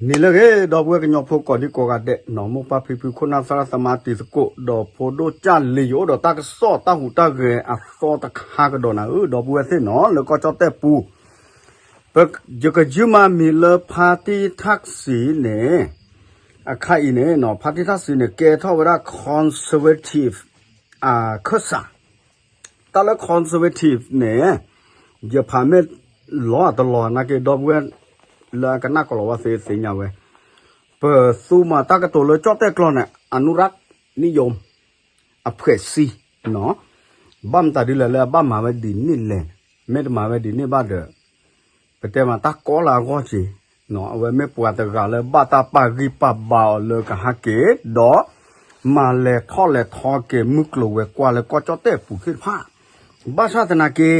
နံၤလၢအဂ့ၤ ဒီပုၢ်ဝဲၢ်ကညီဖိကိးဒံကိးဂၤဒဲးနီၤ, မိၢ်ပၢ်ဖံဖု ခိၣ်နၢ်သရၣ်သမါတံၤသကိး ဒီးဖိဒိၣ်ကၢ်လံၤ ယအိၣ်ဒီးတၢ်ကစီၣ်တၢ်ဟူးတၢ်ဂဲၤအသီတခါကဒီးနၤဧၢ ဒီပုၢ်ဝဲၢ်သ့ၣ်နီၤ လၢကီၢ်ကၠီၣ်တဲၣ်ပူၤ ယကယုမၤမံၤလၢဖါတံၢ်ထၣ်စံန့ၣ် အခါအံၤန့ၣ်နီၤ ဖါတံၢ်ထၣ်စံန့ၣ် ကဲထီၣ်ဝဲဒၣ် conservative အခၢၣ်စး တၢ်လၢ conservative န့ၣ် ယဖးမ့ၢ်လီၤအတလီၤနာ်က့ ဒီပုၢ်ဝဲၢ် လၢအကနၣ်ကလီၤဝဲသ့သ့ၣ်ညါဝဲ ပသူမၤတၢ်ကတိၤလၢကၠီၣ်တဲၣ်ကျိာ်န့ၣ် အနုရၢ်နံၣ်ယိမ် အဖွဲ့အစည်းနီၤ ဘၣ်မတၤဒ်လဲၣ်လၢအဘၣ်မၤဝဲဒ်န့ၣ်လဲၣ်, မ့ၢ်တမၤဝဲဒ်န့ၣ်ဘၣ်ဒီး ပတဲမးတၢ်ကီလၢအဂီၢ်က့ၤ, အဝဲမ့ၢ်ပှၤတဂၤလၢဘၣ်တၢ်ပာ်ဂံၢ်ပာ်ဘါအီၤလၢကဟဲက့ၤ ဒီး မၤလဲၤထီၣ်လဲၤထီက့ၤမုၢ်ကျိၤဝဲၤကွာ်လၢကီၢ်ကၠီၣ်တဲၣ်ပူၤသ့ၣ်တဖၣ်, ဘၣ်ဆၣ်သနာ်က့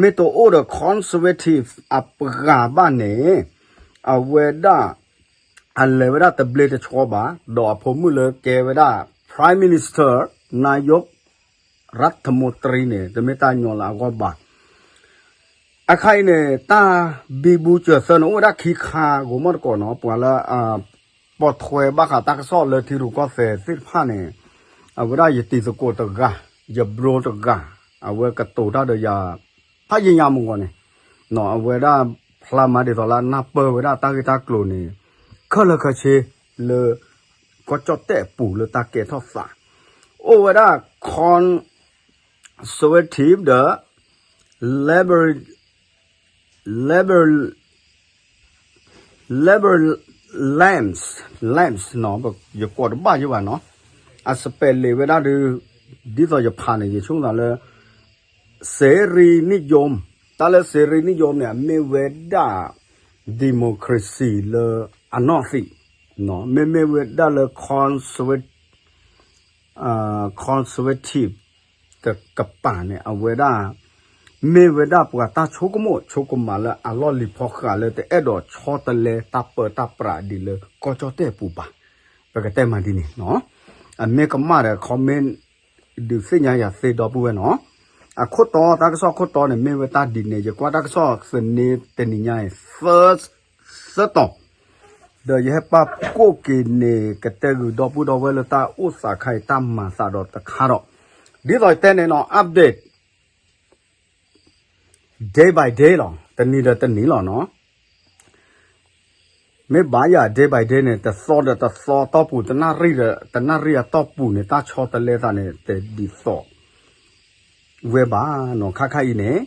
မ့ၢ်တအိၣ်ဒီး conservative အပှၤဘၣ်န့ၣ် အဝဲဒၣ် အလဲၤဝဲဒၣ်တဘျ့တဆှီဘၣ်, ဒီးအဖိမုၣ်လၢကဲဝဲဒၣ် Prime Minister နာယိး ရၢထမူတရံန့ၣ် တမ့ၢ်တၢ်ညီလၢအဂီၢ်ဘၣ်. အခါအံၤန့ၣ် တၢ်ဘံဘူစၢၤသၢန့ၣ် အိၣ်ဝဲဒၣ်ခံခါ ဂိၤမီၣ်တကိးနီၤ ပှၤလၢ ပိာ်ထွဲဘၣ်ဃးတၢ်ကစီၣ်လၢထံရူၢ်ကီၢ်သဲးသ့ၣ်တဖၣ်န့ၣ် အဝဲဒၣ်ယတံၤသကိးတဂၤ ယဘျိတဂၤ အဝဲကတိၤတၢ်ဒီးယၤ ဖးယံာ်ညါမုၢ်ဂီၤန့ၣ် အဝဲဒၣ် ဖျါမၤဒ်သိးလၢနၢ်ပၢၢ်ဝဲဒၣ်တၢ်ဂ့ၢ်တၢ်ကျိၤန့ၣ် ခဲလၢာ်ခဲဆ့လၢ ကီၢ်ကၠီၣ်တဲၣ်အပူၤလၢတၢ်ကဲထီၣ်သး အိၣ်ဝဲဒၣ် conservative ဒီး liberal liberal liberal Lamps Lamps နီၤ ယကိးတဘၣ်ယဘၣ်နီၤ အ spelling ဝဲဒၣ်ဒုး ဒ်သိးယဖးန့ၣ် ယဆိကမိၣ်သးလၢ စ့ရံနံၣ်ယိမ် တၢ်လၢစ့ရံနံၣ်ယိမ်န့ၣ် အမ့ၢ်ဝဲဒၣ် democracy လၢအနီၢ်သံး မ့မ့ၢ်ဝဲဒၣ်လၢ conservative conservative တကပၤန့ၣ် အဝဲဒၣ် မ့ၢ်ဝဲဒၣ်ပှၤတၢ်ဆိကမိၣ်ဆိကမးလၢအလီၢ်လံၤဖီဃးလၢတအဲၣ်ဒိးဆီတလဲတၢ်ပၢတၢ်ပြးဒ်လၢကီၢ်ကၠီၣ်တဲၣ်ပူၤဘၣ်. ပကတဲမးဒ်န့ၣ်နီၤ အမ့ၢ်ကမၣ်ဒီး comment ဒုးသ့ၣ်ညါယၤသ့ဒီပုၢ်ဝဲၢ်နီၤ အခိၣ်တီ တၢ်ကစီၣ်ခိၣ်တီန့ၣ် မ့ၢ်ဝဲတၢ်ဒ်န့ၣ် ယကွၢ်တၢ်ကစီၣ်သန့တနံၤညါအံၤ သၢ သၢတီၤ ဒီးယဟဲပာ်ဖှိၣ်က့ၤန့ၣ် ကတဲဂုာ်ဒီပုၢ်ဒီဝဲၢ်လၢတၢ်အိၣ်သးခါအံၤ တၢ်မၤသးဒီးတခါဒီး ဒ်သိးယတဲန့ၣ်နီၤ update day by day လီၤ တနံၤဒီးတနံၤလီၤနီၤ မ့ၢ်ဘၣ်ယၤ day by day န့ၣ် တသီဒီးတသီအတီၢ်ပူၤ တနၣ်ရံၣ်ဒီးတနၣ်ရံၣ်အတီၢ်ပူၤန့ၣ် တၢ်ဆီတလဲသးန့ၣ် တဒ်သိး ဝဲဘၣ်နီၤ ခါခါအံၤန့ၣ်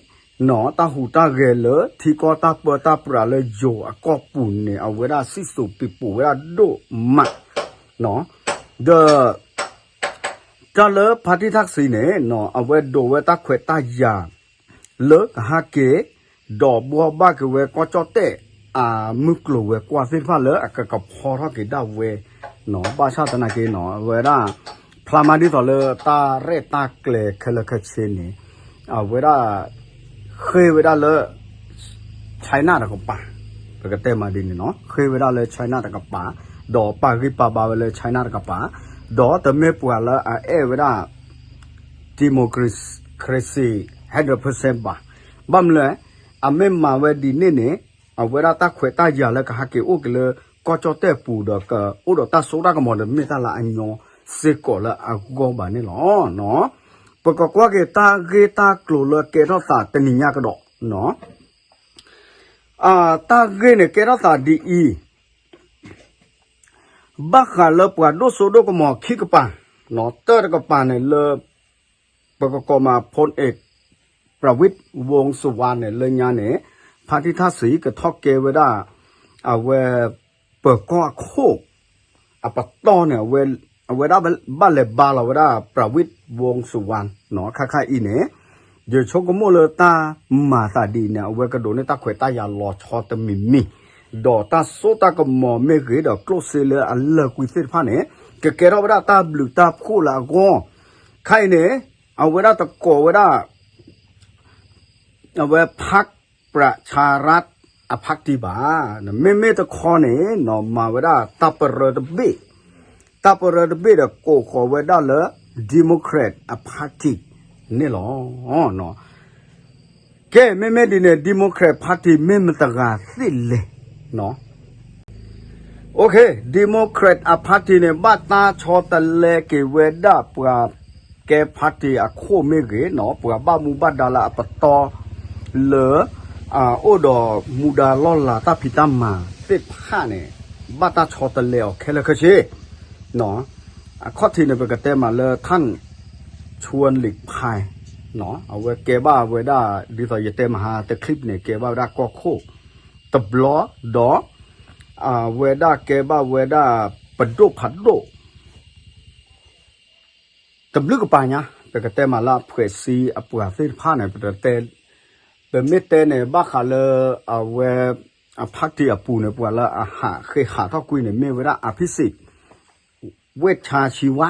နီၤ တၢ်ဟူးတၢ်ဂဲၤလၢထံကီၢ်တၢ်ပၢတၢ်ပြးလၢယိၤအကီၢ်ပူၤန့ၣ် အဝဲဒၣ်စံၣ်စိၤပံးပိၤဝဲဒၣ်ဒိၣ်မး ဒီး တၢ်လၢဖါတံၢ်ထၣ်စံန့ၣ်နီၤ အဝဲဒိးဝဲတၢ်ခွဲးတၢ်ယာ် လၢကဟဲက့ၤ ဒီးဘှီဘၣ်က့ၤဝဲကီၢ်ကၠီၣ်တဲၣ် အမုၢ်ကျိၤဝဲၤကွာ်သ့ၣ်တဖၣ်လၢအကကဖီထီၣ်က့ၤဒၣ်ဝဲနီၤ ဘၣ်ဆၣ်သနာ်က့နီၤ အဝဲဒၣ် ဖျါမးဒ်သိးလၢတၢ်ရဲၣ်တၢ်ကျဲၤခဲလၢာ်ခဲဆ့န့ၣ် အဝဲဒၣ် ဃ့ဝဲဒၣ်လၢ China တကပၤ ပကတဲမးဒ်န့ၣ်နီၤ ဃ့ဝဲဒၣ်လၢ China တကပၤ ဒီးပာ်ဂံၢ်ပာ်ဘါဝဲလၢ China တကပၤ ဒီးတမ့ၢ်ပှၤလၢအအဲၣ်ဝဲဒၣ် democracy hundred percent ဘၣ်. ဘၣ်မနုၤလဲၣ် အမ့ၢ်မၤဝဲဒ်န့ၣ်န့ၣ် အဝဲဒၣ်တၢ်ခွဲးတၢ်ယာ်လၢကဟဲက့ၤအိၣ်က့ၤလၢကီၢ်ကၠီၣ်တဲၣ်ပူၤဒီး ကအိၣ်ဒီးတၢ်စိတၢ်ကမီၤတမ့ၢ်တၢ်လၢအညီစ့ၢ်ကီးလၢအဂီၢ်ဘၣ်န့ၣ်လီၤ. ပကကွၢ်က့ၤတၢ်ဂ့ၢ်တၢ်ကျိၤလၢကဲထီၣ်သးတနံၤညါကဒီး တၢ်ဂ့ၢ်န့ၣ်ကဲထီၣ်သးဒ်အံၤ ဘၣ်ဃးလၢပှၤဒိၣ်စိဒိၣ်ကမီၤခံကပၤ, တၢ်တကပၤန့ၣ်လၢ ပကကိးမး ဖူၣ်အ့း ပြဝံးဝူင်းစူဝါန့ၣ် လၢညါန့ၣ် ဖါတံၢ်ထၣ်စံကထီၣ်ကဲဝဲဒၣ် အဝဲ ပၢၤကီၢ်အခိၣ် အပတီၢ်န့ၣ် အဝဲဒၣ်ဘၣ်လဲၤဘါလီၤဝဲဒၣ် ပြဝံးဝူင်းစူဝါ ခါခါအံၤန့ၣ် ယဆိကမိၣ်လၢတၢ်မၤသးဒ်အံၤန့ၣ် အဝဲကဒိးန့ၢ်တၢ်ခွဲးတၢ်ယာ်လီၤဆီတမံၤမံၤ, ဒီးတၢ်စိတၢ်ကမီၤမ့ၢ်ဂ့ၤ ဒီးကျိၣ်စ့လၢအလၢာ်ကွံာ်သ့ၣ်တဖၣ်န့ၣ် ကကဲထီၣ်ဝဲဒၣ်တၢ်ဘျုးတၢ်ဖှိၣ်လၢအဂီၢ်, ခါအံၤန့ၣ် အဝဲဒၣ်တကိးဝဲဒၣ် အဝဲ พรรคประชารัฐ အ party ဘၣ်, မ့မ့ၢ်တခီန့ၣ် မၤဝဲဒၣ်တၢ်ပရၢတဘ့ၣ်, တၢ်ပရၢတဘ့ၣ်ဒီးကိးဃီၤဝဲဒၣ်လၢ Democrat အ party န့ၣ်လီၤ. ကဲ မ့မ့ၢ်ဒ်န့ၣ် Democrat Party မ့ၢ်မတၤတဂၤသ့လဲၣ်. Democrat အ party န့ၣ် ဘၣ်တၢ်ဆီတလဲက့ၤဝဲဒၣ်ပှၤကဲ party အခိၣ်မ့ၢ်ဂ့ၤနီၤ, ပှၤဘၣ်မူဘၣ်ဒါလၢအပတီၢ်လၢ အိၣ်ဒီးမူဒါလီၢ်လၤတၢ်ဖံးတၢ်မၤသ့ၣ်တဖၣ်န့ၣ် ဘၣ်တၢ်ဆီတလဲအီၤခဲလၢာ်ခဲဆ့ အခီၣ်ထံးန့ၣ် ပကတဲမးလၢ ထၣ်ချူဝ်လံးဖဲ အဝဲကဲဘၣ်ဝဲဒၣ် ဒ်သိးယတဲမဟါတ clip န့ၣ် ကဲဘၣ်ဝဲဒၣ်ကီၢ်ခိၣ်တဘျီဒီး အဝဲဒၣ်ကဲဘၣ်ဝဲဒၣ်ပဒိၣ်ဖးဒိၣ် တဘျုးကပၤညါ ပကတဲမးလၢအဖှဲးစံအပှၤသ့ၣ်တဖၣ်န့ၣ် ပတဲ ပမ့ၢ်တဲန့ၣ် ဘၣ်ဃးလၢအဝဲ အ party အပူၤန့ၣ် ပှၤလၢအဟးဃ့ဟးထီၣ်ကွံာ်န့ၣ် မ့ၢ်ဝဲဒၣ် အ ဖံစံး ဝ့ၢ်ဆါဆံဝါ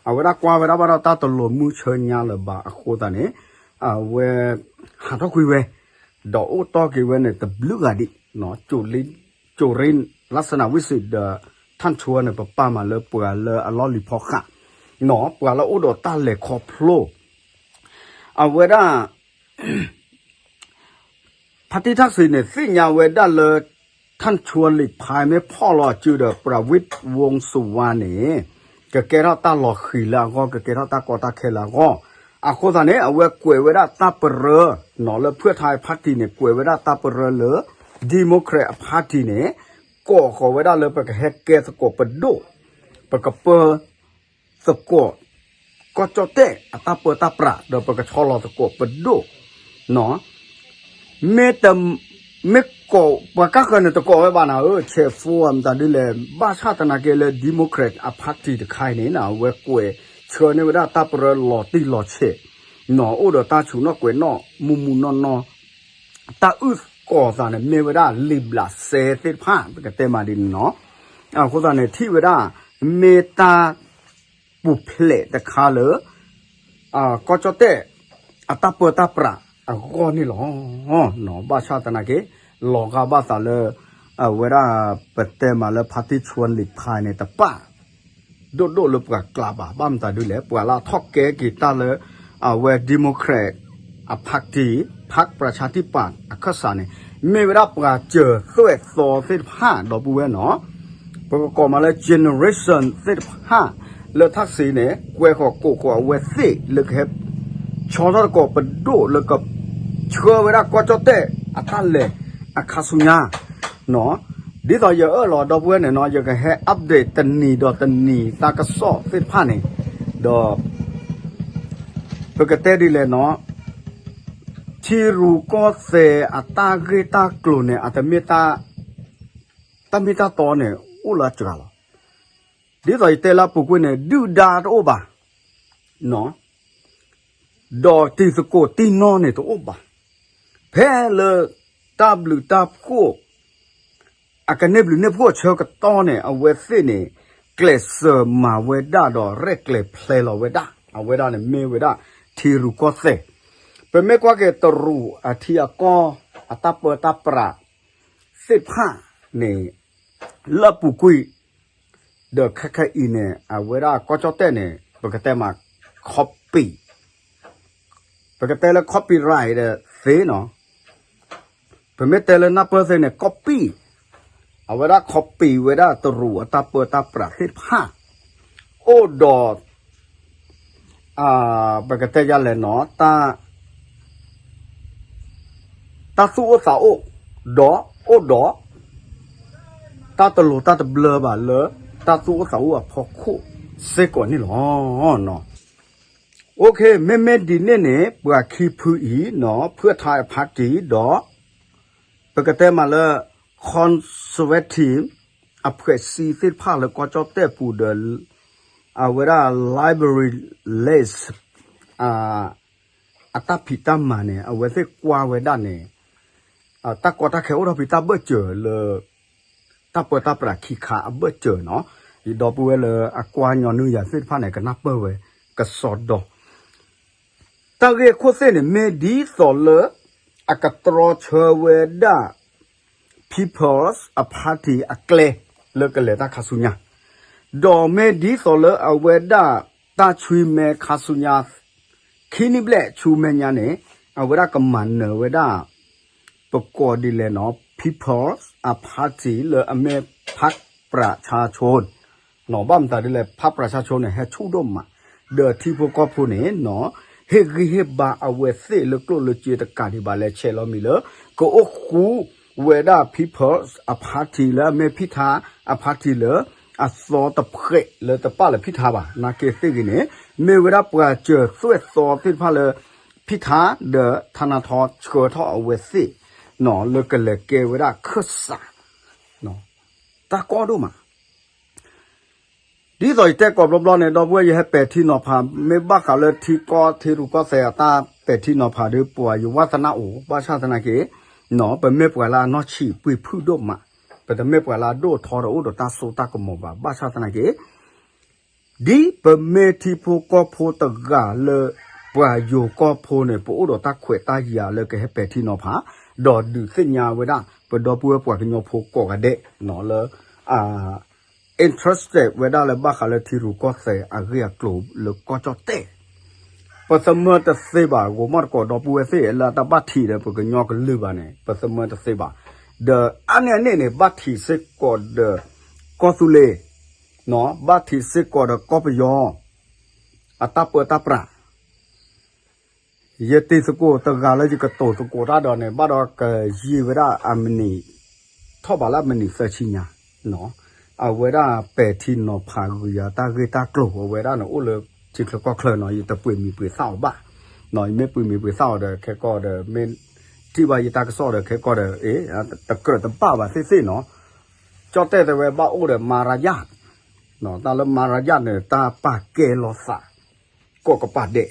အဝဲဒၣ်ကွၢ်ဝဲဒၣ်ဘၣ်ဒီးတၢ်တလိၤမုၢ်ဆၢညါလၢၤဘၣ်အဃိသတးန့ၣ် အဝဲဟးထီၣ်ကွံာ်ဝဲ ဒီးအိၣ်တီၢ်က့ၤဝဲန့ၣ် တဘျုးဂၤဒံး ကၠိၤရ့ လၢစနဝံၣ်စံးဒီး ထၣ်ဆူဝဲန့ၣ် ပပာ်မးလၢပှၤလၢအလီၢ်လံၤဖီဃး ပှၤလၢအိၣ်ဒီးတၢ်လဲၤခီဖျိ အဝဲဒၣ် ဖါတံၢ်ထၣ်စံးန့ၣ် သ့ၣ်ညါဝဲဒၣ်လၢ ထၣ်ဆူဝဲလံးဖဲမ့ၢ်ဖီၣ်လီၤစုဒီး ပြၤဝံးဝူစူဝါန့ၣ် ကကဲထီၣ်တၢ်လီၤဃံၤလၢအဂီၢ် ကကဲထီၣ်တၢ်ကီတၢ်ခဲလၢအဂီၢ် အဃိသတးန့ၣ် အဝဲကွဲးဝဲဒၣ်တၢ်ပရၢ လၢဖုၣ်ထါ party န့ၣ် ကွဲးဝဲဒၣ်တၢ်ပရၢလၢ Democrat အ party န့ၣ် ကိးဃီၤဝဲဒၣ်လၢပကဟဲကဲသကိးပဒိၣ် ပကပၢ သကိး ကီၢ်ကၠီၣ်တဲၣ်အတၢ်ပၢတၢ်ပြး ဒီးပကဆီလီၤသကိးပဒိၣ် မ့ၢ်တ မ့ၢ်ကိး ပှၤကါဃၢၤန့ၣ်တကိးဝဲဘၣ်နၤဧၢ ဆဲးဖိဧါ မတၤဒ်လဲၣ် ဘၣ်ဆၣ်သနာ်က့လၢ Democrat အ party တခါအံၤန့ၣ် အဝဲကွဲးဆှၢန့ၢ်ဝဲဒၣ်တၢ်ပရၢလီၤတံၢ်လီၤဆဲး အိၣ်ဒီးတၢ်ဆူးနီၣ်ကွဲးနီၣ် မူးမူးနီၢ်နီၢ် တၢ်အုၣ်သကိးသးန့ၣ် မ့ၢ်ဝဲဒၣ်လံာ်ဘျးစဲသ့ၣ်တဖၣ် ပကတဲမးဒ်န့ၣ်နီၤ အဃိသတးန့ၣ် ထံၣ်ဝဲဒၣ် မ့ၢ်တၢ်ပူၤဖျဲးတခါလၢ ကီၢ်ကၠီၣ်တဲၣ် အတၢ်ပၢတၢ်ပြးအဂီၢ်န့ၣ်လီၤ. ဘၣ်ဆၣ်သနာ်က့ လီၤဂာ်ဘၣ်သးလၢ အဝဲဒၣ် ပတဲမးလၢ ဖါတံၢ်ဆူဝဲလံးဖဲန့ၣ် တပာ် ဒိၣ်ဒိၣ်လၢပှၤကျါဘၣ် ဘၣ်မတၤဒ်လဲၣ် ပှၤလၢအထီၣ်ကဲက့ၤတၢ်လၢ အဝဲ Democrat အ party ဖးပြၤဆါတံၢ်ပာ်အခၢၣ်စးန့ၣ် မ့ၢ်ဝဲဒၣ်ပှၤစၢၤသွဲၣ်သီသ့ၣ်တဖၣ် ဒီပုၢ်ဝဲၢ်နီၤ ပကကိးမးလၢ generation သ့ၣ်တဖၣ် လၢထၣ်စံးန့ၣ် ကွဲဃီၤကိးဃီၤအဝဲသ့ၣ်လၢကဟဲ ဆီထီၣ်သကိးပဒိၣ်လၢက ဆှၢဝဲဒၣ်ကီၢ်ကၠီၣ်တဲၣ်အတၢ်လဲၤအခါဆူညါ ဒ်သိးယအၢၣ်လီၤဒီပုၢ်ဝဲၢ်န့ၣ်နီၤ ယကဟဲ update တနံၤဒီးတနံၤတၢ်ကစီၣ်သ့ၣ်တဖၣ်န့ၣ် ဒီး ပကတဲဒ်လဲၣ်နီၤ ထံရူၢ်ကီၢ်သဲးအတၢ်ဂ့ၢ်တၢ်ကျိၤန့ၣ် အတမ့ၢ် တၢ်မ့ၢ်တၢ်တီန့ၣ် အိၣ်လၢအစှၤလီၤ. ဒ်သိးယတဲလၢအပူၤကွံာ်န့ၣ် ဒုၣ်ဒါတအိၣ်ဘၣ် ဒီးတံၤသကိးတံၢ်နီၢ်န့ၣ်တအိၣ်ဘၣ်. ဖဲလၢတၢ်ဘျုးတၢ်ဖှိၣ် အကန့ၢ်ဘျုးန့ၢ်ဖှိၣ်အဆၢကတီၢ်န့ၣ် အဝဲသ့ၣ်န့ၣ် ကျဲးစၢးမၤဝဲဒၣ်ဒီးရဲၣ်ကျဲၤဖျဲးလီၤဝဲဒၣ် အဝဲဒၣ်န့ၣ်မ့ၢ်ဝဲဒၣ် ထံရူၢ်ကီၢ်သဲး ပမ့ၢ်ကွၢ်က့ၤတရူးအထံအကီၢ် အတၢ်ပၢတၢ်ပြးသ့ၣ်တဖၣ်န့ၣ် လၢအပူၤကွံာ် ဒီးခဲခဲအံၤန့ၣ် အဝဲဒၣ်ကီၢ်ကၠီၣ်တဲၣ်န့ၣ် ပကတဲမး copy ပကတဲလၢ copyright ဒီးသ့နီၤ ပမ့ၢ်တဲလၢနၢ်ပၢၢ်သ့န့ၣ် copy အဝဲဒၣ် copy ဝဲဒၣ်တရူးအတၢ်ပၢတၢ်ပြးသ့ၣ်တဖၣ် အိၣ်ဒီး ပကတဲယၤလဲၣ်နီၤ တၢ်သူၣ်အိၣ်သးအိၣ် ဒီးအိၣ်ဒီး တၢ်တလိၤတၢ်တဘျၢဘၣ်လၢ တၢ်သူၣ်အိၣ်သးအိၣ်အဖီခိၣ်စ့ၢ်ကီးန့ၣ်လီၤ. မ့မ့ၢ်ဒ်န့ၣ်န့ၣ် ပှၤခံဖုအံၤနီၤ ဖုၣ်ထါအ party ဒီး ပကတဲမးလၢ conservative အဖွဲ့အစည်းသ့ၣ်တဖၣ်လၢကီၢ်ကၠီၣ်တဲၣ်ပူၤဒီး အဝဲဒၣ် liberal အတၢ်ဖံးတၢ်မၤန့ၣ် အဝဲသ့ၣ်ကွၢ်ဝဲဒၣ်န့ၣ် တၢ်ကီတၢ်ခဲအိၣ်ထီၣ်ဖဲတၢ်ဘၢၣ်စၢၤလၢ တၢ်ပၢတၢ်ပြးခံခါအဘၢၣ်စၢၤနီၤ ယဒီပုၢ်ဝဲၢ်လၢအကွၢ်ညီနုၢ်ယၤသ့ၣ်တဖၣ်န့ၣ် ကနၢ်ပၢၢ်ဝဲကစီဒီ တၢ်ဂ့ၢ်အခိၣ်သ့ၣ်န့ၣ် မ့ၢ်ဒ်သိးလၢ အကတြီဆၢဝဲဒၣ် People's အ party အကျဲ လၢကလဲၤတၢ်ခါဆူညါ ဒီးမ့ၢ်ဒ်သိးလၢအဝဲဒၣ်တၢ်ဆွံမဲခါဆူညါ ခံနံၣ်ဘျဲၣ်ဆူမဲာ်ညါန့ၣ် အဝဲဒၣ်ကမၤနၢၤဝဲဒၣ် ပကိးဒ်လဲၣ်နီၤ People's အ party လၢအမ့ၢ် พรรคประชาชน နီၣ် ဘၣ်မတၤဒ်လဲၣ် พรรคประชาชน န့ၣ် ဟဲဆူၣ်ဒိၣ်မး, ဒီးထံဖိကီၢ်ဖိန့ၣ်နီၣ် ဟ့ၣ်ဂံၢ်ဟ့ၣ်ဘါအဝဲသ့ၣ်လၢကျိၣ်လၢစ့တကးဒံးဘၣ်လဲၣ် ဆဲးလီၤမံၤလၢ ကအိၣ်ဃူဝဲဒၣ် People's အ party လၢအမ့ၢ်ဖံထါအ party လၢ အသီတဖှဲးလၢတပာ်လၢဖံထါဘၣ် နာ်က့သ့ၣ်ဂ့ၤန့ၣ် မ့ၢ်ဝဲဒၣ်ပှၤစၢၤသွဲၣ်သီသ့ၣ်တဖၣ်လၢ ဖံထါ ဒီးထနထီဆှၢထီၣ်အဝဲသ့ၣ် နီၣ် လၢကလဲၤကဲဝဲဒၣ်ခၢၣ်စး တၢ်ကီဒိၣ်မး ဒ်သိးယတဲကိးဘျီဘျီန့ၣ် ဒီပုၢ်ဝဲၢ်ယဟဲပဲာ်ထံနီၤဖး မ့ၢ်ဘၣ်ဃးလၢထံကီၢ်ထံရူၢ်ကီၢ်သဲးအတၢ်ပဲာ်ထံနီၤဖးဒီး ပှၤယဝါသနၢ်အိၣ် ဘၣ်ဆၣ်သနာ်က့ နီၣ် ပမ့ၢ်ပှၤလၢအနီၢ်ဆံးပှ့ၤဖုၣ်ဒိၣ်မး, ပတမ့ၢ်ပှၤလၢအဒိၣ်ထီဒီးအိၣ်ဒီးတၢ်စိတၢ်ကမီၤဘၣ်, ဘၣ်ဆၣ်သနာ်က့ ဒ်ပမ့ၢ်ထံဖိကီၢ်ဖိတဂၤလၢ ပှၤယိၤကီၢ်ဖိန့ၣ် ပအိၣ်ဒီးတၢ်ခွဲးတၢ်ယာ်လၢကဟဲပဲာ်ထံနီၤဖး, ဒီးဒုးသ့ၣ်ညါဝဲဒၣ် ပဒီပုၢ်ဝဲၢ်ပှၤကညီဖိကိးဂၤဒဲး နီၣ် လၢ အ interested ဝဲဒၣ်လၢဘၣ်ဃးလၢထံရူၢ်ကီၢ်သဲးအဂ့ၢ်အကျိၤလၢကီၢ်ကၠီၣ်တဲၣ် ပသမၢတသ့ဘၣ် ဂီၤမီၢ်တကိး ဒီပုၢ်ဝဲၢ်သ့ၣ် လၢတၢ်ဘၣ်ထံးဒီးပကညီကလုာ်ဘၣ်န့ၣ် ပသမၢတသ့ဘၣ်, ဒီးအါန့ၢ်အန့ၣ်န့ၣ် ဘၣ်ထံးစ့ၢ်ကီးဒီး ကီၢ်သူလ့ၤ နီၣ် ဘၣ်ထံးစ့ၢ်ကီးဒီးကီၢ်ပယီၤ အတၢ်ပၢတၢ်ပြး ယတံၤသကိးတဂၤလၢယကတိၤသကိးတၢ်ဒီးန့ၣ် ဘၣ်ဒီးကယံာ်ဝဲဒၣ်အမံးနံး ထီၣ်ဘးလၢအမံးနံးသၢဆံညါ နီၣ် အဝဲဒၣ်ပဲာ်ထံနီၤဖးဂုာ်ယၤတၢ်ဂ့ၢ်တၢ်ကျိၤ အဝဲဒၣ်န့ၣ်အိၣ်လၢထံချၢကီၢ်ချၢနီၣ် ယတပှ့ၤမံၤပှ့ၤသၣ်အီၤဘၣ်, နီၣ် ယမ့ၢ်ပှ့ၤမံၤပှ့ၤသၣ်အီၤဒီး ခဲကီၢ်ဒီး မ့ၢ်ထံၣ်ဘၣ်ယတၢ်ကစီၣ်ဒီး ခဲကီၢ်ဒီး အ့ တကြၢးတဘၣ်ဘၣ်သ့ၣ်သ့ၣ်နီၣ်, ကၠီၣ်တဲၣ်တဲဝဲဘၣ်အိၣ်ဒီးမၤရယၢ် နီၣ် တၢ်လၢမၤရယၢ်န့ၣ် တၢ်ပာ်ကဲလီၤသး ကိးကပၤဒဲး,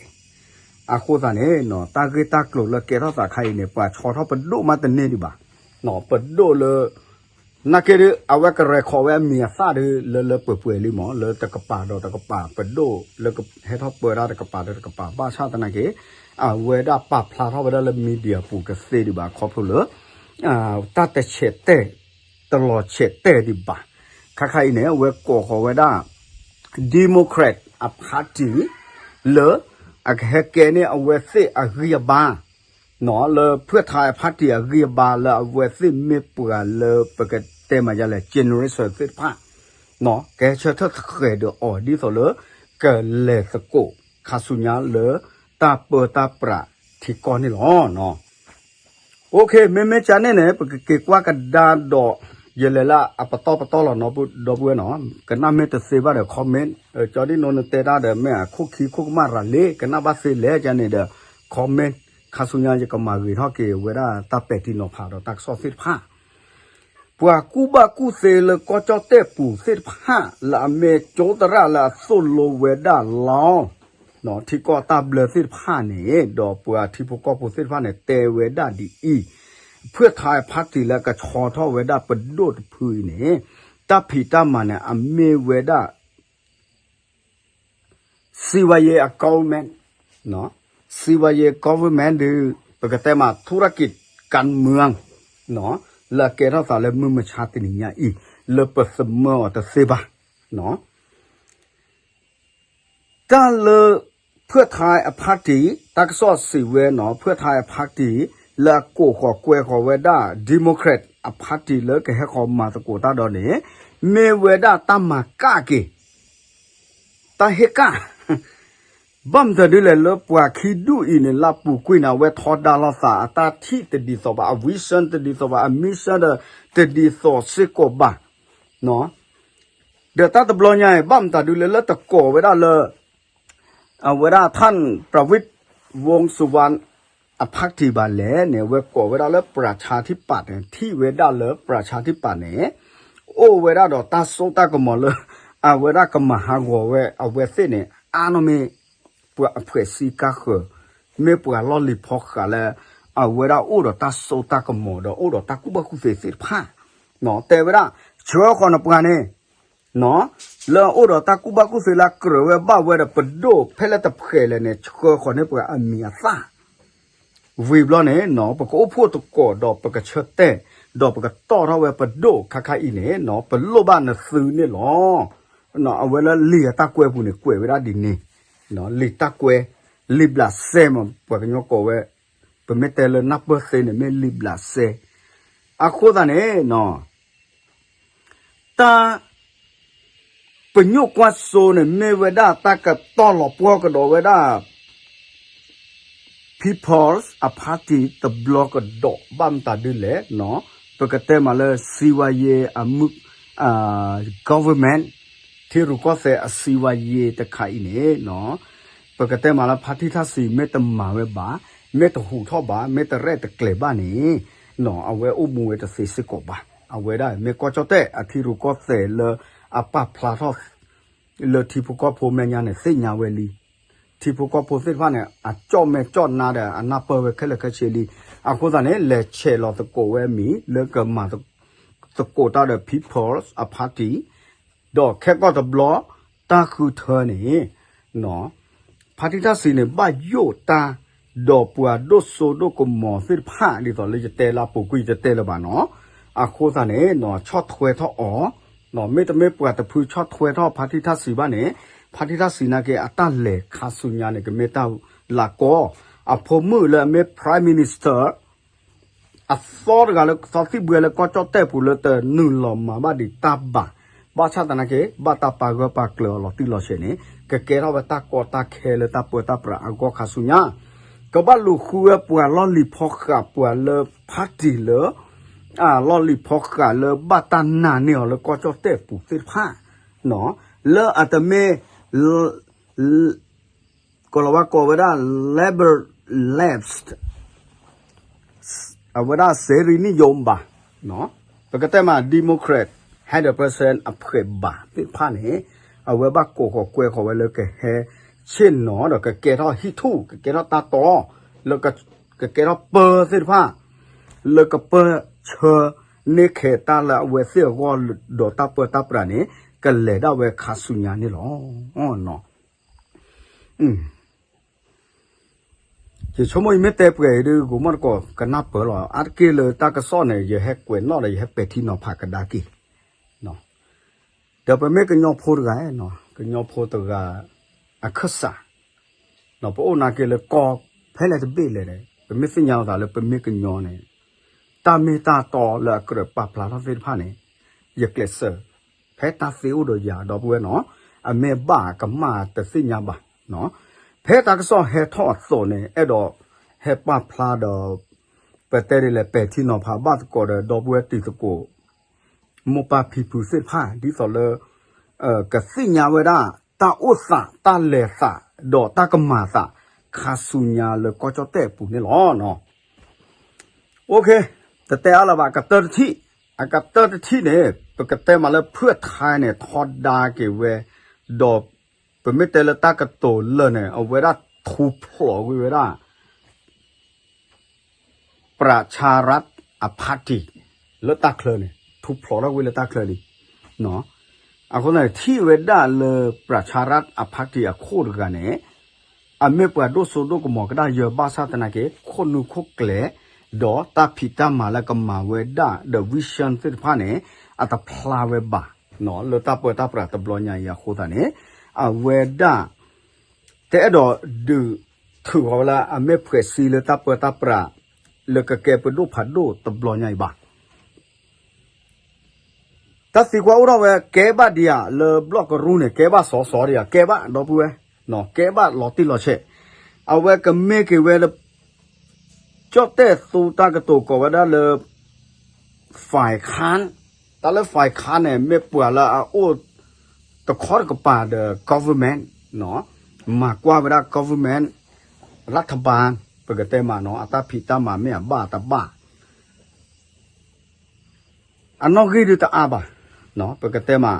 အဃိသတးန့ၣ် တၢ်ဂ့ၢ်တၢ်ကျိၤလၢကဲထီၣ်သးခါအံၤန့ၣ် ပှၤဆီထီၣ်ပဒိၣ်မးတန့ၢ်ဒံးဘၣ်, ပဒိၣ်လၢ နာ်က့ဒုး အဝဲကရဲၣ်ခိးဝဲအမံၤအသၣ်ဒုး လၢလၢပှဲၤပှဲၤလံမး လၢတကပၤဒီးတကပၤ ပဒိၣ်လၢဟဲထီၣ်ပၢတၢ်တကပၤဒီးတကပၤ ဘၣ်ဆၣ်သနာ်က့ အဝဲဒၣ်ပာ်ဖျါထီၣ်ဝဲဒၣ်လၢ media ပူၤကသ့ဒံးဘၣ် ခီဖျိလၢ တၢ်တဆဲးတဲာ် တလီၤဆဲးတဲာ်ဒံးဘၣ်, ခါခါအံၤန့ၣ် အဝဲကိးဃီၤဝဲဒၣ် Democrat အ party လၢ အကဟဲကဲန့ၢ်အဝဲသ့ၣ်အဂံၢ်အဘါ နီၣ် လၢ ဖုၣ်ထါ အ party အဂံၢ်အဘါ လၢအဝဲသ့ၣ်မ့ၢ်ပှၤလၢပကတဲမၤယလဲၣ် generation သ့ၣ်တဖၣ် နီၣ် ကဟဲဆၢထၢၣ်သဃဲးဒီးအီၤဒ်သိးလၢ ကလဲၤသကိးခါဆူညါလၢ တၢ်ပၢတၢ်ပြးထံကီၢ်န့ၣ်လီၤ. OK မ့မ့ၢ်ကန့ၣ်န့ၣ် ပကက့ၤကွၢ်ကဒါဒီး ယလဲၤလၢအပတီၢ်ပတီၢ်လီၤ ဒီပုၢ်ဝဲၢ်နီၣ် ကနၣ်မ့ၢ်တသ့ဘၣ်ဒီး comment ကၠီဒ်နိနတဲတၢ်ဒီး မ့ၢ်အခိၣ်ခံခိၣ်ကမၣ်ရၤလံ ကနၣ်ဘၣ်သ့လဲၣ်ကန့ၣ်ဒီး comment ခါဆူညါယကမၤဂ့ၤထီၣ်က့ၤဝဲဒၣ်တၢ်ပဲာ်ထံနီၤဖးဒီးတၢ်ကစီၣ်သ့ၣ်တဖၣ် ပှၤကူၣ်ဘၣ်ကူၣ်သ့လၢကီၢ်ကၠီၣ်တဲၣ်ပူၤသ့ၣ်တဖၣ် လၢအမ့ၢ်ကၠိသရၣ်လၢအသိၣ်လိဝဲဒၣ်လီၤ ထံကီၢ်တၢ်ဘျၢသ့ၣ်တဖၣ်န့ၣ် ဒီးပှၤထံဖိကီၢ်ဖိသ့ၣ်တဖၣ်န့ၣ် တဲဝဲဒၣ်ဒ်အံၤ, ဖုၣ်ထါ party လၢကဆီထီၣ်ဝဲဒၣ်ပဒိၣ်တဖုအံၤန့ၣ် တၢ်ဖံးတၢ်မၤန့ၣ် အမ့ၢ်ဝဲဒၣ် စီးပွားရေးအ government, စီးပွားရေး government ဒီး ပကတဲမး ธุรกิจการเมือง လၢအကဲထီၣ်သးလၢမုၢ်မဆါတနံၤညါအံၤ လၢပသမၢအီၤတသ့ဘၣ်. တၢ်လၢ ဖုၣ်ထါ အ party တၢ်ကစီၣ်စံးဝဲနီၤ ဖုၣ်ထါ အ party လၢအကိးဃီၤကွဲဃီၤဝဲဒၣ် Democrat အ party လၢကဟဲဃီၤမၤသကိးတၢ်ဒီးန့ၣ် မ့ၢ်ဝဲဒၣ်တၢ်မၤကၣ်က့ၤ တၢ်ဟ့ၣ်ကၣ် ဘၣ်မတၤဒ်လဲၣ်လၢပှၤခံဒူၣ်အံၤန့ၣ် လၢပူၤကွံာ်န့ၣ် အဝဲထီဒါလိာ်သးအတၢ်ထံၣ်တဒ်သိးဘၣ် အ vision တဒ်သိးဘၣ် အ mission ဒီးတဒ်သိးစ့ၢ်ကီးဘၣ် ဒီးတၢ်တဘျီညါအံၤ ဘၣ်မတၤဒ်လဲၣ်လၢတကိးဝဲဒၣ်လၢ အဝဲဒၣ် ท่าน ประวิตร วงษ์สุวรรณ အ party ဘၣ်လဲၣ်န့ၣ် အဝဲကိးဝဲဒၣ်လၢ ประชาธิปัตย์ န့ၣ် ထံၣ်ဝဲဒၣ်လၢ ประชาธิปัตย์ န့ၣ် အိၣ်ဝဲဒၣ်ဒီးတၢ်စိတၢ်ကမီၤလၢ အဝဲဒၣ်ကမၤဟးဂီၤဝဲအဝဲသ့ၣ်န့ၣ် အါနီၢ်မ့ၢ် ပှၤအဖှဲးစံကါဃၢၤ မ့ၢ်ပှၤလီၢ်လံၤဖီဃးလၢ အဝဲဒၣ်အိၣ်ဒီးတၢ်စိတၢ်ကမီၤဒီးအိၣ်ဒီးတၢ်ကူၣ်ဘၣ်ကူၣ်သ့သ့ၣ်တဖၣ် တဲဝဲဒၣ် ဆှၢဃီၤနပှၤန့ၣ် လၢအအိၣ်ဒီးတၢ်ကူၣ်ဘၣ်ကူၣ်သ့လၢကြၢးဝဲဘၣ်ဝဲဒီးပဒိၣ်ဖဲလဲၣ်တဖှဲးလဲၣ်န့ၣ် ဆှၢဃီၤန့ၢ်ပှၤအမံၤအသၣ် ဝံၤဘျီန့ၣ် ပကအိၣ်ဖှိၣ်သကိးဒီးပကဆၢတဲာ် ဒီးပကတီၢ်ထီၣ်ဝဲပဒိၣ်ခါခါအံၤန့ၣ် ပလိၣ်ဘၣ်နသုန့ၣ်လီၤ. အဝဲလၢလံာ်အတၢ်ကွဲပူၤန့ၣ် ကွဲးဝဲဒၣ်ဒ်န့ၣ် လံာ်တၢ်ကွဲ လံာ်ဘျးစဲမး ပှၤကညီကိးဝဲ ပမ့ၢ်တဲလၢနၢ်ပၢၢ်သ့န့ၣ် မ့ၢ်လံာ်ဘျးစဲ အဃိသတးန့ၣ် တၢ်ပညိၣ်ကွၢ်စိန့ၣ် မ့ၢ်ဝဲဒၣ်တၢ်ကတီၢ်လီၤပှီၢ်ကဒီးဝဲဒၣ် People's Party တဘျီကဒီးဘၣ်မတၤဒ်လဲၣ်နီၤ, ပကတဲမးလၢ စီးပွားရေးအမု government ထံရူၢ်ကီၢ်သဲးအ စီးပွားရေး တခါအံၤန့ၣ် ပကတဲမးလၢ ဖါတံၢ်ထၣ်စံး မ့ၢ်တမၤဝဲဘၣ်, မ့ၢ်တဟူးထီၣ်ဘၣ်, မ့ၢ်တရဲၣ်တကျဲၤဘၣ်န့ၣ် အဝဲအိၣ်မူဝဲတသ့စ့ၢ်ကီးဘၣ်. အဝဲဒၣ်မ့ၢ်ကီၢ်ကၠီၣ်တဲၣ်အထံရူၢ်ကီၢ်သဲးလၢအပာ်ဖျါထီၣ် လၢထံဖိကီၢ်ဖိမဲာ်ညါန့ၣ် သ့ၣ်ညါဝဲလံ. ထံဖိကီၢ်ဖိသ့ၣ်တဖၣ်န့ၣ် အကၠီၣ်မဲာ်ကၠီၣ်နါဒီး အနၢ်ပၢၢ်ဝဲခဲလၢာ်ခဲဆ့လံ. အဃိသတးန့ၣ် လဲၤဆဲးလီၤသကိးဝဲအမံၤ လၢကမၤသကိးတၢ်ဒီး People's Party ဒီးခဲကီၢ်တဘျီ တၢ်ဃုထၢန့ၣ် ဖါတံၢ်ထၣ်စံးန့ၣ် ဘၣ်ယိၣ်တၢ် ဒီးပှၤဒိၣ်စိဒိၣ်ကမီၤသ့ၣ်တဖၣ် ဒ်သိးလၢယတဲလၢအပူၤကွံာ် ယတဲလၢၤဘၣ်နီၤ. အဃိသတးန့ၣ် ဆီၣ်ထွဲထီၣ်အီၤ, မ့တမ့ၢ်ပှၤတဖုဆီၣ်ထွဲထီၣ်ဖါတံၢ်ထၣ်စံးဘၣ်န့ၣ် ဖါတံၢ်ထၣ်စံးနာ်က့ အတၢ်လဲၤခါဆူညါန့ၣ် ကမ့ၢ်တၢ်လၤကီ, အဖိမုၣ်လၢအမ့ၢ် Prime Minister အသီတဂၤလၢသီသံၣ်ဘှဲလၢကီၢ်ကၠီၣ်တဲၣ်ပူၤလၢတနုာ်လီၤမၤဘၣ်ဒံးတၢ်ဘၣ်, ဘၣ်ဆၣ်သနာ်က့ ဘၣ်တၢ်ပာ်ဂၢၢ်ပာ်ကျၢၤအီၤလီၤတံၢ်လီၤဆဲးန့ၣ် ကကဲထီၣ်ဝဲတၢ်ကီတၢ်ခဲလၢတၢ်ပၢတၢ်ပြးအဂီၢ်ခါဆူညါ, ကဘၣ်လူၤဃုဝဲပှၤလီၢ်လံၤဖီဃးပှၤလၢ party လၢ လီၢ်လံၤဖီဃးလၢဘၣ်တၢ်နာ်န့ၢ်အီၤလၢကီၢ်ကၠီၣ်တဲၣ်ပူၤသ့ၣ်တဖၣ် လၢအတမ့ၢ် ကိးလီၤဝဲကိးဝဲဒၣ် Liberal Left အဝဲဒၣ်စ့ရံနံၣ်ယိဘၣ်, ပကတဲမး Democrat hundred percent အဖှဲးဘၣ်သ့ၣ်တဖၣ်န့ၣ် အဝဲဘၣ်ကိးဃီၤကွဲဃီၤဝဲလၢကဟဲ ဆ့ၣ်နီၤဒီးကကဲထီၣ်ဟံၣ်ထူၣ် ကကဲထီၣ်တၢ်တီ လၢကကဲထီၣ်ပၢသ့ၣ်တဖၣ် လၢကပၢဆှၢန့ၢ်ခဲးတၢ်လၢအဝဲသ့ၣ်အဂီၢ် ဒီးတၢ်ပၢတၢ်ပြးန့ၣ် ကလဲၤဒၣ်ဝဲခါဆူညါန့ၣ်လီၤ. ယဆိကမိၣ်ယမ့ၢ်တဲပှဲၤအံၤဒုး ကမီၣ်တကိးကနၢ်ပၢၢ်လီၤ. အါတက့ၢ်လၢတၢ်ကစီၣ်န့ၣ် ယဟဲကွဲးနီၣ်ဒီး ယဟဲပဲာ်ထံနီၤဖးကဒါက့ၤ ဒီးပမ့ၢ်ကညီဖိတဂၤ, ကညီဖိတဂၤ အခၢၣ်စး, ပအိၣ်နာ်က့ၤလၢကီၢ်ဖဲလဲၣ်တဘ့ၣ်လဲၣ်န့ၣ် ပမ့ၢ်သ့ၣ်ညါလီၤသးလၢပမ့ၢ်ကညီန့ၣ် တၢ်မ့ၢ်တၢ်တီလၢအကြၢးပာ်ဖျါထီၣ်သ့ၣ်တဖၣ်န့ၣ် ယကျဲးစၢး ဖဲတၢ်သ့အိၣ်ဒီးယၤ ဒီပုၢ်ဝဲၢ်နီၤ, အမ့ၢ်ဘၣ်ကမၣ်တသ့ၣ်ညါဘၣ်. ဖဲတၢ်ကစီၣ်ဟဲထီၣ်အသိးန့ၣ် အဲၣ်ဒိးဟဲပာ်ဖျါဒီး ပတဲဒ်လဲၣ် ပဲာ်ထံနီၤဖးဘၣ်သကိးဒီး ဒီပုၢ်ဝဲၢ်တံၤသကိး မိၢ်ပၢ်ဖံဖုသ့ၣ်တဖၣ် ဒ်သိးလၢ ကသ့ၣ်ညါဝဲဒၣ် တၢ်အိၣ်သး တၢ်လဲၤသး ဒီးတၢ်ကမၤသး ခါဆူညါလၢကီၢ်ကၠီၣ်တဲၣ်အပူၤန့ၣ်လီၤ. တတဲအါလၢၤဘၣ် ကတၢၢ်တထံၣ်, အကတၢၢ်တထံၣ်န့ၣ် ပကတဲမးလၢဖုၣ်ထါန့ၣ် ထီဒါက့ၤဝဲ, ဒီးပမ့ၢ်တဲလၢတၢ်ကတိၤလၢာ်န့ၣ် အဝဲဒၣ်ထူဖျိးကွံာ်ဝဲဒၣ် ပြၤဆၤရတ်ၣ်အ party လၢတၢ်ချၢန့ၣ် ထူဖျိးထီၣ်ကွံာ်လၢတၢ်ချၢလံ. အဃိန့ၣ် ထံၣ်ဝဲဒၣ်လၢ ပြၤဆၤရတ်ၣ်အ party အခိၣ်တဂၤန့ၣ် အမ့ၢ်ပှၤဒိၣ်စိဒိၣ်ကမီၤကဒါယၢၤ ဘၣ်ဆၣ်သနာ်က့ ခိၣ်နူာ်ခိၣ်ကျဲ ဒီးတၢ်ဖံးတၢ်မၤလၢကမၤဝဲဒၣ် the vision သ့ၣ်တဖၣ်န့ၣ် အတဖျါဝဲဘၣ် လၢတၢ်ပၢတၢ်ပြးတဘျီညါအံၤအဃိသတးန့ၣ် အဝဲဒၣ် တအဲၣ်ဒိးဒုးထုးဃီၤဝဲလၢ အမ့ၢ်ဖှဲးစံလၢတၢ်ပၢတၢ်ပြး လၢကကဲပဒိၣ်ဖးဒိၣ်တဘျီညါအံၤဘၣ်. တၢ်သံကွၢ်အိၣ်ထီၣ်ဝဲ ကဲဘၣ်ဒံးဧါ လၢဘျီၣ်ကရူၢ်န့ၣ် ကဲဘၣ်စီစီဒံးဧါ ကဲဘၣ်ဒီပုၢ်ဝဲၢ်, ကဲဘၣ်လီၤတံၢ်လီၤဆဲး, အဝဲကမ့ၢ်က့ၤဝဲလၢ ကၠီၣ်တဲၣ်သူတၢ်ကတိၤကိးဝဲဒၣ်လၢ ฝ่ายค้าน, တၢ်လၢฝ่ายค้านန့ၣ် မ့ၢ်ပှၤလၢအအိၣ်တခီတကပၤဒီး government, မၤကွၢ်ဝဲဒၣ် government รัฐบาล ပကတဲမးနီၤ အတၢ်ဖံးတၢ်မၤမ့ၢ်အဘၣ်တဘၣ် အနီၣ်ဂံၢ်ဒုးတအါဘၣ်, ပကတဲမး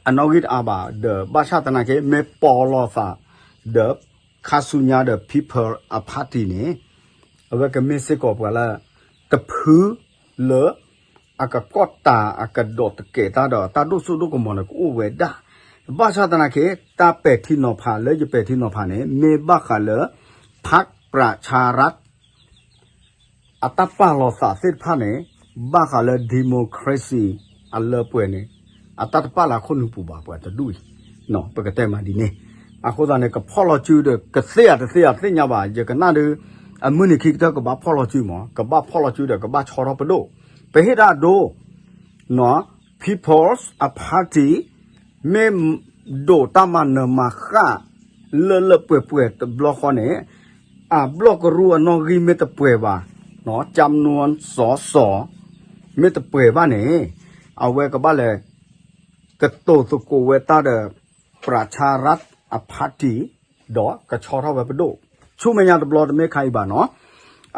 အနီၣ်ဂံၢ်တအါဘၣ် ဒီးဘၣ်ဆၣ်သနာ်က့ မ့ၢ်ပိာ်လီၤသး ဒီးခါဆူညါဒီး People အ party န့ၣ် အဝဲကမ့ၢ်စ့ၢ်ကီးပှၤလၢ တဖုလၢ အကကီၢ်တာ်အကဒီးတကဲးတၢ်ဒီး တၢ်ဒိၣ်စိဒိၣ်ကမီၤန့ၣ် ကအိၣ်ဝဲဒၣ်, ဘၣ်ဆၣ်သနာ်က့ တၢ်ပဲာ်ထံနီၤဖးလၢယပဲာ်ထံနီၤဖးန့ၣ် မ့ၢ်ဘၣ်ဃးလၢ พรรคประชารัฐ အတၢ်ပာ်လီၤသးသ့ၣ်တဖၣ်န့ၣ် ဘၣ်ဃးလၢ democracy အလၢပှဲၤန့ၣ် အတၢ်တပာ်လၢအခိၣ်နူာ်ပူၤဘၣ်ပှၤတဒူၣ်အံၤ, ပကတဲမးဒ်န့ၣ်, အဃိသတးန့ၣ် ကဖီၣ်လီၤစုဒီး ကသ့ဧါတသ့ဧါသ့ၣ်ညါဘၣ် ယကနၣ်ဒုး အမုၢ်နံၤခံကတၢၢ်ကဘၣ်ဖီၣ်လီၤစုမး ကဘၣ်ဖီၣ်လီၤစုဒီးကဘၣ်ဆီထီၣ်ပဒိၣ်, ပဟ့ၣ်တၢ်အဒိ နော် People's Party မ့ၢ်ဒိးတၢ်မၤနၢၤမၤဃၣ် လၢလၢပှဲၤပှဲၤတဘျီဃီန့ၣ် အဘျီၣ်ကရူၢ်အနီၣ်ဂံၢ်မ့ၢ်တပှဲၤဘၣ်, ကၠၢမ်နူစီစီ မ့ၢ်တပှဲၤဘၣ်န့ၣ် အဝဲကဘၣ်လဲၤ ကတိၤသကိးဝဲတၢ်ဒီး ပြၢဆၣ်ရၣ်အဖါတံၣ် ဒီးကဆီထီၣ်ဝဲပဒိၣ် ဆူမဲာ်ညါတဘျီတမ့ၢ်ခါအံၤဘၣ်နီၤ.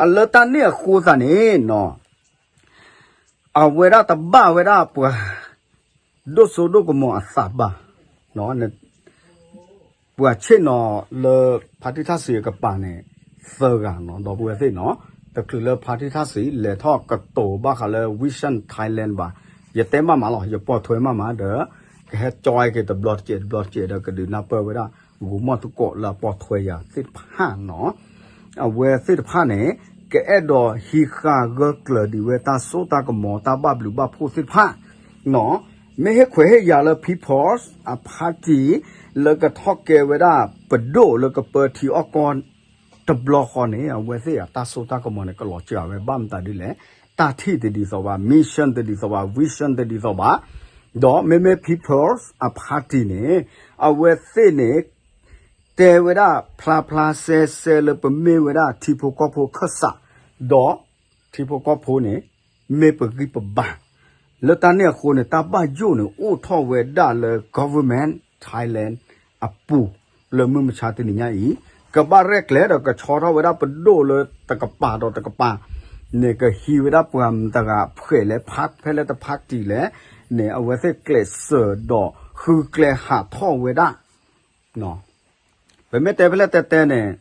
အလၢတၢ်န့ၣ်အဃိသတးန့ၣ်နီၤ အဝဲဒၣ်တဘၣ်ဝဲဒၣ်ပှၤ ဒိၣ်စိဒိၣ်ကမီၤအသးဘၣ် ပှၤဆ့ၣ်နီၤလၢဖါတံၢ်ထၣ်စံးအကပၤန့ၣ် သၢဂၤနီၤ ဒီပုၢ်ဝဲၢ်သ့ၣ်နီၤ, တချုးလၢဖါတံၢ်ထၣ်စံး လဲၤထီၣ်ကတိၤဘၣ်ဃးလၢ Vision Thailand ဘၣ်, ယတဲမးမးလီၤ ယပိာ်ထွဲမးမးဒီး ကဟဲကၠီက့ၤတဘျီတကဲးတဘျီတကဲးဒီး ကဒုးနၢ်ပၢၢ်ဝဲဒၣ် ဂိၤမီၢ်သကိးလၢအပိာ်ထွဲယၤသ့ၣ်တဖၣ်နီၤ, အဝဲသ့ၣ်တဖၣ်န့ၣ် ကအဲၣ်ဒိးဟံးဃာ်ဂၢၢ်ကျၢၤဒံးဝဲတၢ်စိတၢ်ကမီၤ တၢ်ဘၣ်ဘျုးဘၣ်ဖှိၣ်သ့ၣ်တဖၣ် မ့ၢ်ဟ့ၣ်ခွဲးဟ့ၣ်ယာ်လၢ People's Party လၢကထီၣ်ကဲဝဲဒၣ်ပဒိၣ်လၢကပၢထံအီၣ်ကီၢ်တဘျီဃီန့ၣ် အဝဲသ့ၣ်အတၢ်စိတၢ်ကမီၤန့ၣ် ကလီၤစှၤဝဲဘၣ်မတၤဒ်လဲၣ်, တၢ်ထံၣ်တဒ်သိးဘၣ်, mission တဒ်သိးဘၣ်, vision တဒ်သိးဘၣ်, ဒီးမ့မ့ၢ် People's Party န့ၣ် အဝဲသ့ၣ်န့ၣ် တဲဝဲဒၣ်ဖျါဖျါစဲစဲလၢပမ့ၢ်ဝဲဒၣ်ထံဖိကီၢ်ဖိအခၢၣ်စး, ဒီးထံဖိကီၢ်ဖိန့ၣ် မ့ၢ်ပဂံၢ်ပဘါ, လၢတၢ်န့ၣ်အဃိန့ၣ် တၢ်ဘၣ်ယိၣ်န့ၣ် အိၣ်ထီၣ်ဝဲဒၣ်လၢ government Thailand အပူၤ လၢမုၢ်မဆါတနံၤညါအံၤ, ကဘၣ်ရဲၣ်ကျဲၤဒီးကဆီထီၣ်ဝဲဒၣ်ပဒိၣ်လၢတကပၤဒီးတကပၤန့ၣ် ကဟံးဝဲဒၣ်ပှၤမတၤတဂၤဖှဲးလဲၣ် ဖဲလဲၣ်တဖါတံၣ်လဲၣ်န့ၣ် အဝဲသ့ၣ်ကျဲးစၢးဒီးဃုကျဲဟးထီၣ်ဝဲဒၣ် ပမ့ၢ်တဲဖဲလဲၣ်တဲတဲန့ၣ်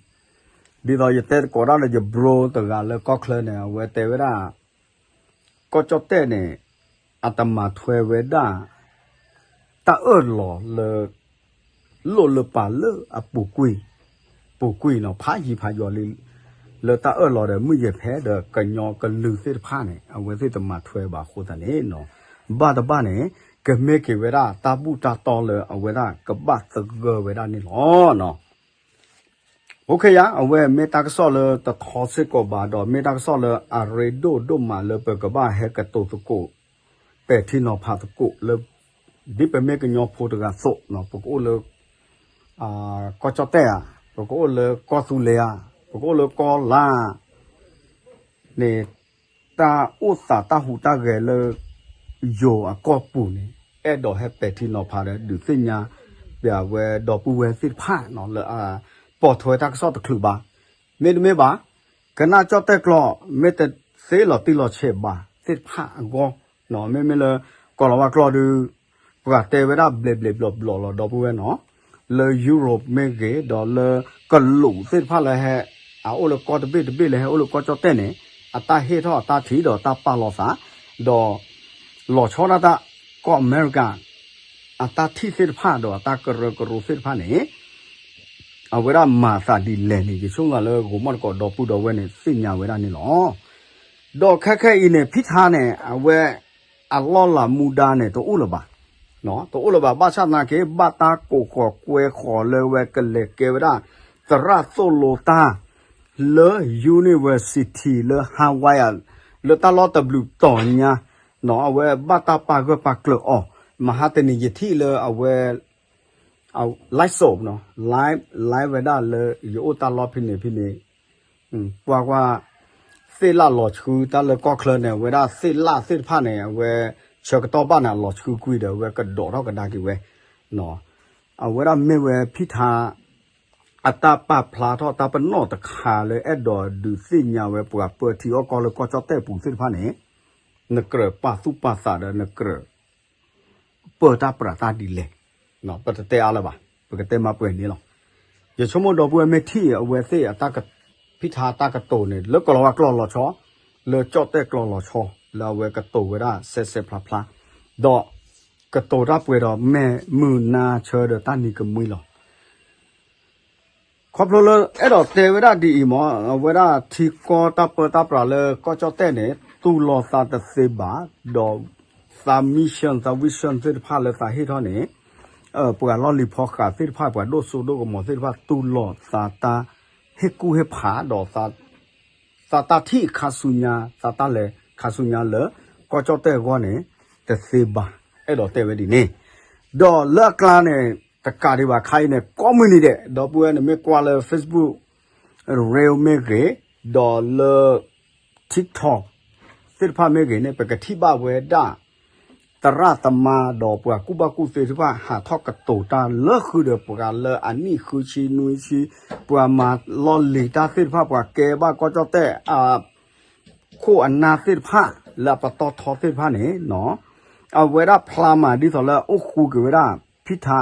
ဒ်သိးယတဲသကိးဒၣ်လၢယ bro တဂၤလၢကီၢ်ချၢန့ၣ် အဝဲတဲဝဲဒၣ် ကီၢ်ကၠီၣ်တဲၣ်န့ၣ် အတမၤထွဲဝဲဒၣ် တၢ်အၢၣ်လီၤလၢ လိၣ်လၢပာ်လၢအပူၤကွံာ်, ပူၤကွံာ်နီၤ ဖးယံၤဖးယီၤလံ လၢတၢ်အၢၣ်လီၤဒီးမုၣ်ယဲၢ်ဖဲဒီးကညီကလုာ်သ့ၣ်တဖၣ်န့ၣ် အဝဲသ့ၣ်တမၤထွဲဘၣ်အဃိသတးန့ၣ်နီၤ ဘၣ်တဘၣ်န့ၣ် ကမ့ၢ်က့ၤဝဲဒၣ်တၢ်ဘူၣ်တၢ်တီလၢအဝဲဒၣ်ကဘၣ်သဂၢၢ်ဝဲဒၣ်န့ၣ်လီၤ. အိၣ်ခ့ယါ အဝဲမ့ၢ်တၢ်ကစီၣ်လၢတထီစ့ၢ်ကီးဘၣ်ဒီး မ့ၢ်တၢ်ကစီၣ်လၢအရ့ဒိၣ်ဒိၣ်မးလၢပကဘၣ်ဟဲကတိၤသကိး ပဲာ်ထံနီၤဖးသကိးလၢ ဒ်ပမ့ၢ်ကညီဖိတဂၤအသိး ပကအိၣ်လၢ ကီၢ်ကၠီၣ်တဲၣ်ဧါ, ပကအိၣ်လၢကီၢ်သူလ့ၤဧါ, ပကအိၣ်လၢကီၢ်လါ န့ၣ် တၢ်အိၣ်သးတၢ်ဟူးတၢ်ဂဲၤလၢ ယိၤအကီၢ်ပူၤန့ၣ် အဲၣ်ဒိးဟဲပဲာ်ထံနီၤဖးဒီး ဒုးသ့ၣ်ညါ ပဝဲဒီပုၢ်ဝဲၢ်သ့ၣ်တဖၣ်လၢအပိာ်ထွဲတၢ်ကစီၣ်တချုးဘၣ်, မ့တမ့ၢ်ဘၣ် ကနၣ်ကၠီၣ်တဲၣ်ကျိာ် မ့ၢ်တသ့လီၤတံၢ်လီၤဆဲးဘၣ်သ့ၣ်တဖၣ်အဂီၢ်, မ့မ့ၢ်လၢ ကီၢ်လီၤဝါကျိာ်ဒီး ပှၤတဲဝဲဒၣ်ဘျဲးဘျဲးဘျီဘျီလီၤ ဒီပုၢ်ဝဲၢ်နီၤ, လၢ Europe မ့ၢ်ဂ့ၤ ဒီးလၢကလူးသ့ၣ်တဖၣ်လၢဟဲ အအိၣ်လၢကီၢ်တဘ့ၣ်တဘ့ၣ်လၢဟဲအိၣ်လၢကီၢ်ကၠီၣ်တဲၣ်န့ၣ် အတၢ်ဟ့ၣ်ထီၣ်အတၢ်ထံၣ်ဒီးတၢ်ပာ်လီၤသး ဒီး လီၤဆီဒၣ်တၢ် ကီၢ်အမဲရကၤ အတၢ်ထံၣ်သ့ၣ်တဖၣ်ဒီးအတၢ်ကရၢကရိသ့ၣ်တဖၣ်န့ၣ် အဝဲဒၣ်မၤသးဒ်လဲၣ်န့ၣ် ယဆိကမိၣ်လၢဂိၤမီၣ်တကိးဒီပုၢ်ဒီဝဲၢ်န့ၣ် သ့ၣ်ညါဝဲဒၣ်န့ၣ်လီၤ. ဒီးခဲခဲအံၤန့ၣ် ဖံထါန့ၣ် အဝဲ အလီၢ်လၤမူဒါန့ၣ် တအိၣ်လၢၤဘၣ်, တအိၣ်လၢၤဘၣ် ဘၣ်ဆၣ်သနာ်က့ ဘၣ်တၢ်ကိးဃီၤကွဲဃီၤလၢဝဲကလဲၤကဲဝဲဒၣ် သရၣ်သိၣ်လိတၢ် လၢ university လၢ Hawaii လၢတၢ်လီၢ်တဘျုးတီၤညါ အဝဲဘၣ်တၢ်ပာ်ဂၢၢ်ပာ်ကျၢၤအီၤ, မဟါတနံၤယထံၣ်လၢအဝဲ live show နီၤ live live ဝဲဒၣ်လၢယအိၣ်တၢ်လီၢ်ဖဲန့ၣ်ဖဲန့ၣ်, ကွၢ်ကွၢ် သ့ၣ်လၣ်လီၤဆှုတၢ်လၢကီၢ်ချၢန့ၣ် အဝဲဒၣ်သ့ၣ်လၣ်သ့ၣ်တဖၣ်န့ၣ် အဝဲဆၢကတီၢ်ဘၣ်န့ၣ် အလီၤဆှုကွံာ်ဒီး အဝဲကဒိးထီၣ်ကဒါက့ၤဝဲ, အဝဲဒၣ်မ့ၢ်ဝဲဖံထါ အတၢ်ပာ်ဖျါထီၣ်တၢ်ပနီၣ်တခါလၢအဲၣ်ဒိးဒုးသ့ၣ်ညါဝဲပှၤပၢထံအီၣ်ကီၢ်လၢကီၢ်ကၠီၣ်တဲၣ်ပူၤသ့ၣ်တဖၣ်န့ၣ်, နကြၢးပာ်သူၣ်ပာ်သးဒီးနကြၢး ပၢတၢ်ပြးတၢ်ဒ်လဲၣ်, ပတတဲအါလၢၤဘၣ်, ပကတဲမၤပှဲၤန့ၣ်လီၤ. ယဆိကမိၣ်ဒီပုၢ်ဝဲၢ်မ့ၢ်ထံၣ်အဝဲသ့ၣ်အတၢ်က ဖံထါတၢ်ကတိၤန့ၣ် လၢကီၢ်လီၤဝါကျိာ်လီၤဆီ, လၢကၠီၣ်တဲၣ်ကျိာ်လီၤဆီ, လၢအဝဲကတိၤဝဲဒၣ်စဲးစဲးဖျါဖျါ, ဒီးကတိၤတၢ်ပှဲၤဒီးမဲာ်မုာ်နါဆၢဒီးတၢ်နံၤကမှံလီၤ. ခီဖျိလၢအဲၣ်ဒိးတဲဝဲဒၣ်ဒ်အံၤမ့ၢ် အဝဲဒၣ်ထံကီၢ်တၢ်ပၢတၢ်ပြးလၢကီၢ်ကၠီၣ်တဲၣ်န့ၣ် တူၢ်လိာ်သးတသ့ဘၣ်, ဒီးသး mission သး vision သ့ၣ်တဖၣ်လၢသးဟ့ၣ်ထီၣ်န့ၣ် ပှၤလီၢ်လံၤဖီဃးသ့ၣ်တဖၣ် ပှၤဒိၣ်စိဒိၣ်ကမီၤသ့ၣ်တဖၣ် တူၢ်လိာ်သးတၢ်ဟ့ၣ်ကူၣ်ဟ့ၣ်ဖးဒီး သးတၢ်ထံၣ်ခါဆူညါ သးတၢ်လဲၤခါဆူညါလၢ ကီၢ်ကၠီၣ်တဲၣ်အဂီၢ်န့ၣ် တသ့ဘၣ်. အဲၣ်ဒိးတဲဝဲဒ်န့ၣ်, ဒီးလၢအကျါန့ၣ် တကးဒံးဘၣ်ခါအံၤန့ၣ် ကိးမုၢ်နံၤဒဲး ဒီပုၢ်ဝဲၢ်န့ၣ်မ့ၢ်ကွၢ်လၢ Facebook Reel မ့ၢ်ဂ့ၤ, ဒီးလၢ TikTok သ့ၣ်တဖၣ်မ့ၢ်ဂ့ၤန့ၣ် ပကထံၣ်ဘၣ်ဝဲဒၣ် သရၣ်သမါဒီးပှၤကူၣ်ဘၣ်ကူၣ်သ့သ့ၣ်တဖၣ် ဟးထီၣ်ကတိၤတၢ်လၢဃုာ်ဒီးပှၤလၢအနံၣ်ဃုဆံနွံဆံ, ပှၤမၤလီၢ်လံၤတၢ်သ့ၣ်တဖၣ်, ပှၤကဲဘၣ်ကီၢ်ကၠီၣ်တဲၣ်အ ခိၣ်အနၢ်သ့ၣ်တဖၣ် လၢအပတီၢ်ထီသ့ၣ်တဖၣ်န့ၣ်, အဝဲဒၣ်ဖျါမးဒ်သိးလၢအအိၣ်ဃူက့ၤဝဲဒၣ် ဖံထါ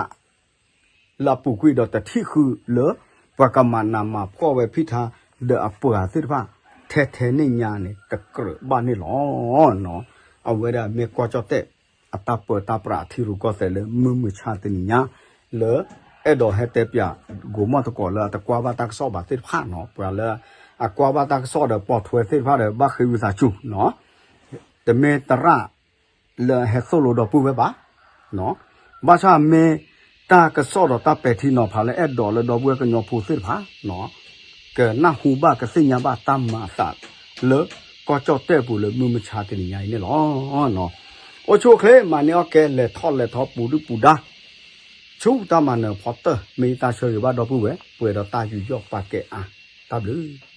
လၢအပူၤကွံာ်ဒီးတထံၣ်ဃုာ်လၢ ပှၤကမၤနးမၤဖှီၣ်ဝဲဖံထါ ဒီးအပှၤသ့ၣ်တဖၣ် ထဲထဲန့ၣ်ညါန့ၣ် တကြၢးဘၣ်န့ၣ်လီၤ. အဝဲဒၣ်မ့ၢ်ကီၢ်ကၠီၣ်တဲၣ် အတၢ်ပၢတၢ်ပြးအထံရူၢ်ကီၢ်သဲးလၢမုၢ်မဆါတနံၤညါ လၢအဲၣ်ဒိးဟဲတဲပၠး ကိးမီၢ်သကိးလၢအတကွၢ်ဘၣ်တၢ်ကစီၣ်ဘၣ်သ့ၣ်တဖၣ်နီၤ, ပှၤလၢအကွၢ်ဘၣ်တၢ်ကစီၣ်ဒီးပိာ်ထွဲသ့ၣ်တဖၣ်ဒီး ဘၣ်ဃ့ဝံသးစူၤနီၤ, တမ့ၢ်သရၣ် လၢဟဲသိၣ်လိဒီပုၢ်ဝဲၢ်ဘၣ်, ဘၣ်ဆၣ်မ့ၢ်တၢ်ကစီၣ်ဒီးတၢ်ပဲာ်ထံနီၤဖးလၢအဲၣ်ဒိးလၢဒီပုၢ်ဝဲၢ်ကညီဖိသ့ၣ်တဖၣ် ကနၢ်ဟူဘၣ်ကသ့ၣ်ညါဘၣ်တၢ်မၤအသးလၢကီၢ်ကၠီၣ်တဲၣ်ပူၤလၢမုၢ်မဆါတနံၤညါအံၤန့ၣ်လီၤ. အိၣ်ဆူၣ်အိၣ်ချ့ မၤန့ၢ်အီၣ်ကဲ လဲၤထီၣ်လဲၤထီပူၤဒုၣ်ပူၤဒါ ဆူတၢ်မၤနၢၤဖီတၢၢ် မ့ၢ်ယတၢ်ဆၢဂ့ၤဘၣ်ဒီပုၢ်ဝဲၢ် ပှဲၤဒီးတၢ်ယူးယီၣ်ပာ်ကဲအါ, တၢ်ဘျုး